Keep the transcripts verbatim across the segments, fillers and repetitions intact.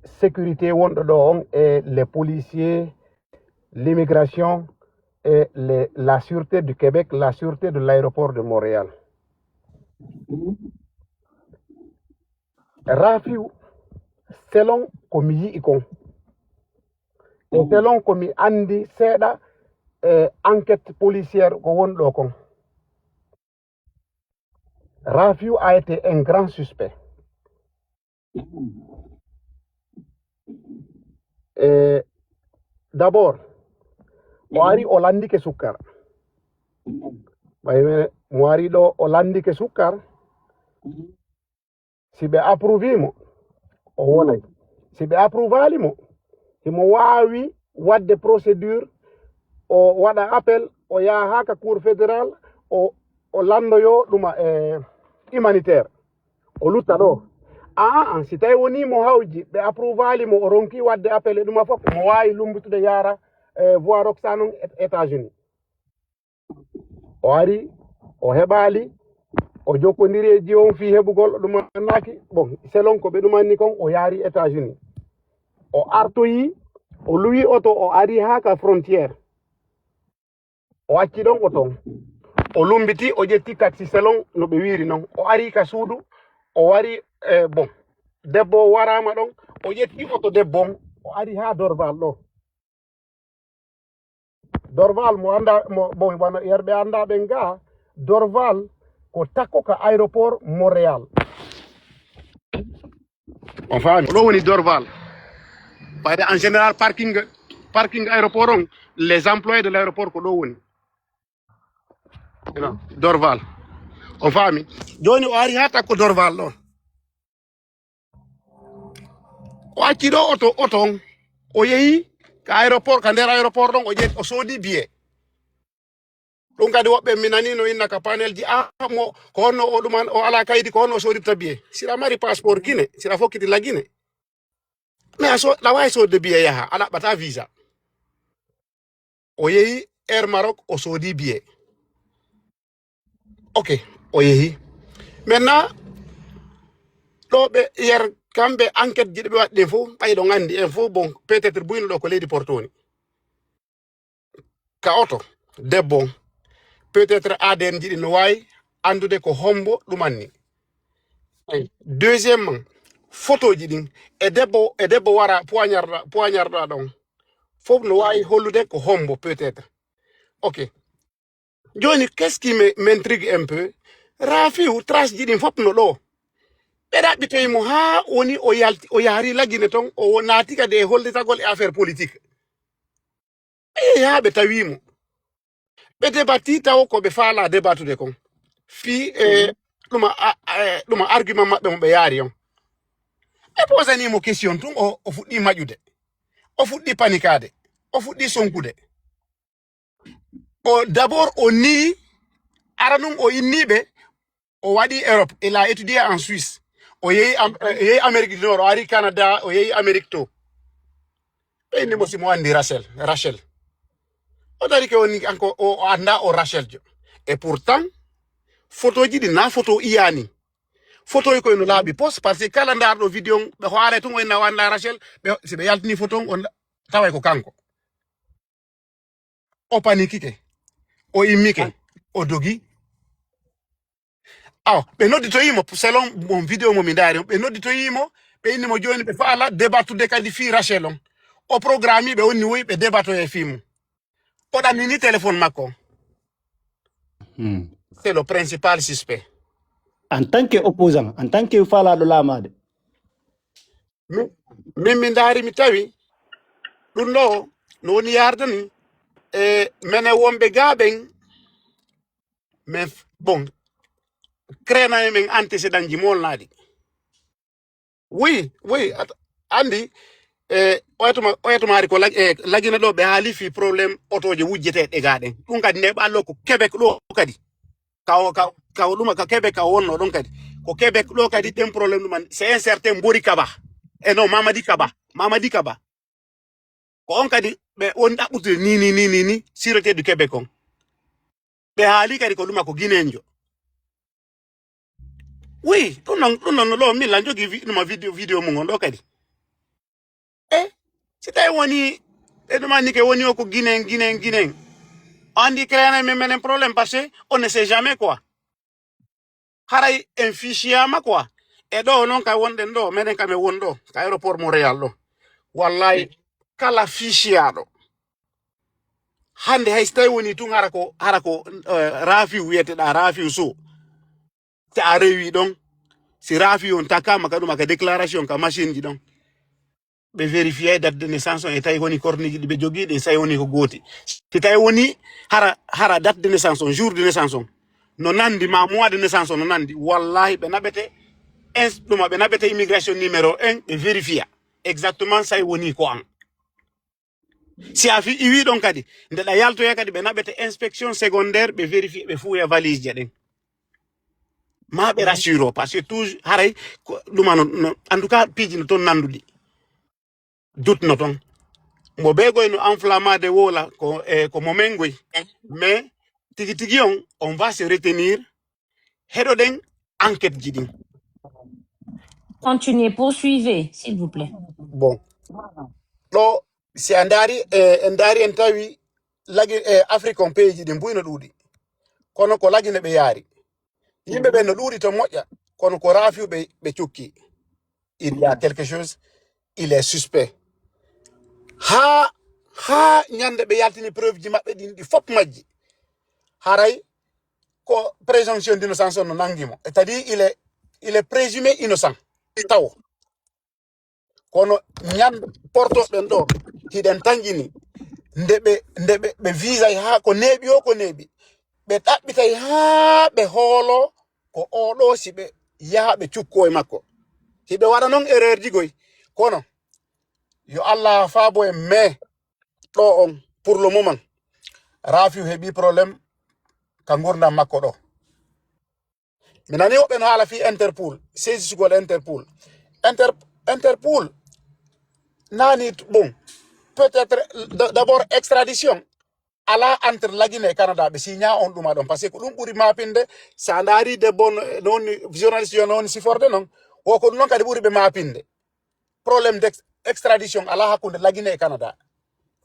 sécurité wonɗo ɗo on e les policiers, l'immigration et les, la sûreté du Québec, la sûreté de l'aéroport de Montréal. Rafiu, selon ko mi yi'i kon, e selon ko mi andi seeɗa, e enquête policière ko wonɗo kon, Rafiu a été un grand suspect. E d'abord, o ari o landike sukkar. Ɓay mo ari ɗo o landike sukkar, si ɓe approuve mo, o wonay. Si ɓe approuve ali mo, himo waawi wadde procédure, o waɗa appel, o yaha haa ka cour fédéral, o, o landoyo ɗuma e humanitaire. O lutta ɗo. Aa, si tawi woni mo hawji, ɓe approuve ali mo, o ronki wadde appel e ɗuma fof, mo waawi lumbutude yaara e voie roxane on États-Unis. O ari, o heɓaali, o jokkondiri e jiwo on fii heɓugol ɗum annaaki. Bon, selon ko ɓe ɗum anni kon, o yaari États-Unis. O artoyi, o luwi oto, o ari haa ka frontière. O acci ɗon oto on. O lumbiti, o ƴetti taxi selon no ɓe wiiri non. O ari ka suudu, o wari, eh, bon, debbo o waraama ɗon, o ƴetti oto debbo on, o ari haa Dorval ɗo. Dorval mo anda, mo, bon, wano yerɓe anda ɓen ga, Dorval ko takko ka aéroport Montréal. On faami? Ko ɗo woni Dorval. Fayde en général parking, parking aéroport on, les employés de l'aéroport ko ɗo woni. Ina, Dorval. On faami? Joni o ari ha takko Dorval ɗo. O acci ɗo oto, oto on. O yehi ka aéroport, ka nder aéroport ɗon, o ƴetti, o soodi billet. Ɗum kadi woɓɓe mi nani no inna ka panel ji, ah, mo, ko honno o ɗuman, o ala kaydi, ko honno o sooditta billet. Sira mari passeport Guinée, sira fokkiti la Guinée. Mais a so, la wawi soodde billet yaha, a ɗaɓɓata visa. O yehi Air Maroc, o soodi billet. Ok, o yehi. Maintenant, ɗo ɓe yer kamɓe enquête ji ɗi ɓe waɗi ɗin fof, ɓay ɗon anndi en fof, bon, peut-être buyno ɗo ko leydi Porto woni. Ka oto, debbo on, peut-être A D N ji ɗi no waawi anndude ko hombo ɗum anni. Deuxièmement, photo ji ɗin, e debbo, e debbo wara poignarda, poignarda ɗon, fof no waawi hollude ko hombo peut-être. Ok. Joni, qu'est-ce qui me, m'intrigue un peu? Rafiu, trace ji ɗin fof no ɗo. Ɓe ɗaɓɓitoyi mo haa woni o yalti, o yahri la Guinée ton, o naati kadi e hollitagol e affaire politique. Ɓe yehi haa ɓe tawi mo. Ɓe debati tawo ko ɓe faala debatude kon. Fii, e, ɗuma, a, a, e, ɗuma argument maɓɓe mo ɓe yaari on. Ɓe posani mo question tun, o, o fuɗɗi maƴude. O fuɗɗi panikaade. O fuɗɗi sonkude. O, d'abord, o nii, ara nun o innii ɓe, o waɗi Europe, il a étudié en Suisse. O yehi Am-, o yehi Amérique du Nord, o ari Canada, o yehi Amérique to. Ɓe inni mo si mo anndi Rachel, Rachel. O dari ke woni kanko, o, o annda o Rachel jo. Et pourtant, photo ji ɗi na photo iyani. Photo yi koy no laaɓi pos, parce que kala ndaarɗo vidéo on, ɓe hoore tun o inna o annda Rachel, ɓe, si ɓe yaltini photo on, on taway ko kanko. O panikike. O immike. O dogi. Aw, ɓe nodditoyi mo, selon mon vidéo mo mi ndaari on, ɓe nodditoyi mo, ɓe inni mo jooni ɓe faala debatude kadi fii Rachel on. O programme ɓe onni woyi ɓe debatoye fii mum. O ɗannini téléphone makko. Hmm. C'est le principal suspect. En tant que opposant, en tant que faalaaɗo laamaade. Min, min mi ndaari mi tawi ɗum ɗo no woni yaarde ni. E menen wonɓe gaa ɓen, mais bon, créana e men antécédent ji molnaaɗi. Oui, oui, at-, andi, e, oyatuma, oyatumaari ko lag-, e, lagina ɗo ɓe haali fii problème otooje wujjeteeɗe gaa ɗen. Ɗum kadi nde ɓallo ko Québec ɗo kadi. Ka o, ka, ka o ɗuma ka Québec ka o wonno ɗon kadi. Ko Québec ɗo kadi ɗen problème ɗuman. C'est un certain Mbori Kaba. E non, Mamadi Kaba. Mamadi Kaba. Ko on kadi ɓe woni ɗaɓɓutude ni, ni, ni, ni, ni, sûreté du Québec on. Ɓe haali kadi ko ɗuma ko Guinéenjo. Oui, ɗum non, ɗum non no ɗo, min lan jogi vi-, ɗuma vidéo, vidéo mum on ɗo kadi. Si tawi woni ɓe ɗumannike woni o ko Guinéen, Guinéen, Guinéen. O anndi créana men menen problème parce que on ne sait jamais quoi. Haray en fichiyama quoi. E ɗo noon ka wonɗen ɗo, menen kam e won ɗo ka aéroport Montréal ɗo. Wallahi, kala fichiyaaɗo hannde hay so tawi woni tun hara ko hara ko eh, rafiu wiyeteɗa rafiu so, si a rewi ɗon, si rafiu on takama ka ɗum aka déclaration ka machine ji ɗon, ɓe vérifier date de naissance on e tawi woni korniji ɗi ɓe jogii ɗin, so tawi woni ko gooti. Si tawi woni hara hara date de naissance on, jour de naissance on no nandi, ma mois de naissance on no nandi, wallahi ɓe naɓete ins ɗuma ɓe naɓete immigration numéro un, ɓe vérifier exactement so tawi woni ko an. Si a fi iwi ɗon kadi, nde ɗa yaltoya kadi ɓe naɓete inspection secondaire, ɓe vérifier, ɓe fuuya valise je ɗen, ma ɓe rassuro parce que toujours haray ɗuma no, en tout cas piiji no toon nanduɗi. Dutno toon mo beegoy no enflammade wola ko e ko mo mengoy. Mais tigi tigi on, on va se retenir, heɗoɗen enquête ji ɗin. Continuez, poursuivez, s'il vous plaît. Bon, ɗo si a ndaari e en ndaari en tawi lagi e Afrique on pays ji ɗin buy no ɗuuɗi, kono ko lagine ɓe yaari. Yimɓe ɓen no ɗuuɗi to moƴƴa, kono ko rafiu ɓe ɓe cukki. Il y a quelque chose, il est suspect. Ha ha ñande ɓe yaltini preuve ji maɓɓe ɗin ɗi fop majji, haray ko présomption d'innocence on no nangi mo, c'est-à-dire il est il est présumé innocent taw. Kono ñande portoɓen ɗo hiɗen tanƴini, nde ɓe nde ɓe ɓe visay ha ko neeɓi o ko neeɓi, ɓe ɗaɓɓitay ha ɓe hoolo ko oɗo si ɓe yaha ɓe cukko e makko. Hiɓe waɗa noon erreur ji goy. Kono yo Allah faabo en, mais ɗo on pour le moment rafiu heɓi problème ka ngurdam makko ɗo. Mi nani woɓɓe no haala fii Interpol, saisissugol Interpol. Inter, Interpol nani bon, peut-être d'abord extradition ala entre Lagine e Canada, ɓe signa on ɗuma ɗon parce que ko ɗum ɓuri mapinde. Sa ndaari debbo no woni journaliste yo no woni siforde noon, wo ko ɗum noon kadi ɓuri ɓe mapinde. Problème d'extradition ala hakkunde Lagine e Canada.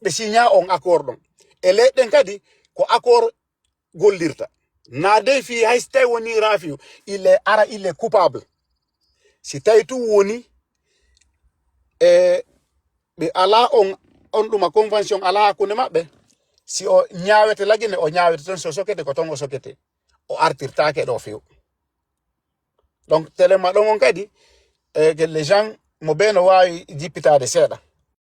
Ɓe signa on accord ɗon e leyɗen kadi ko accord gollirta. Na dey fii hay so tawi woni rafiu, il est ara il est coupable. Si tawi tun woni e ɓe ala on on ɗuma convention ala hakkunde maɓɓe. Si o ñaawete Lagine, o ñaawete ton, so sokete ko ton o sokete, o artirtaake ɗo few. Donc telema ɗon on kadi e que les gens mo ɓe no waawi jippitaade seeɗa.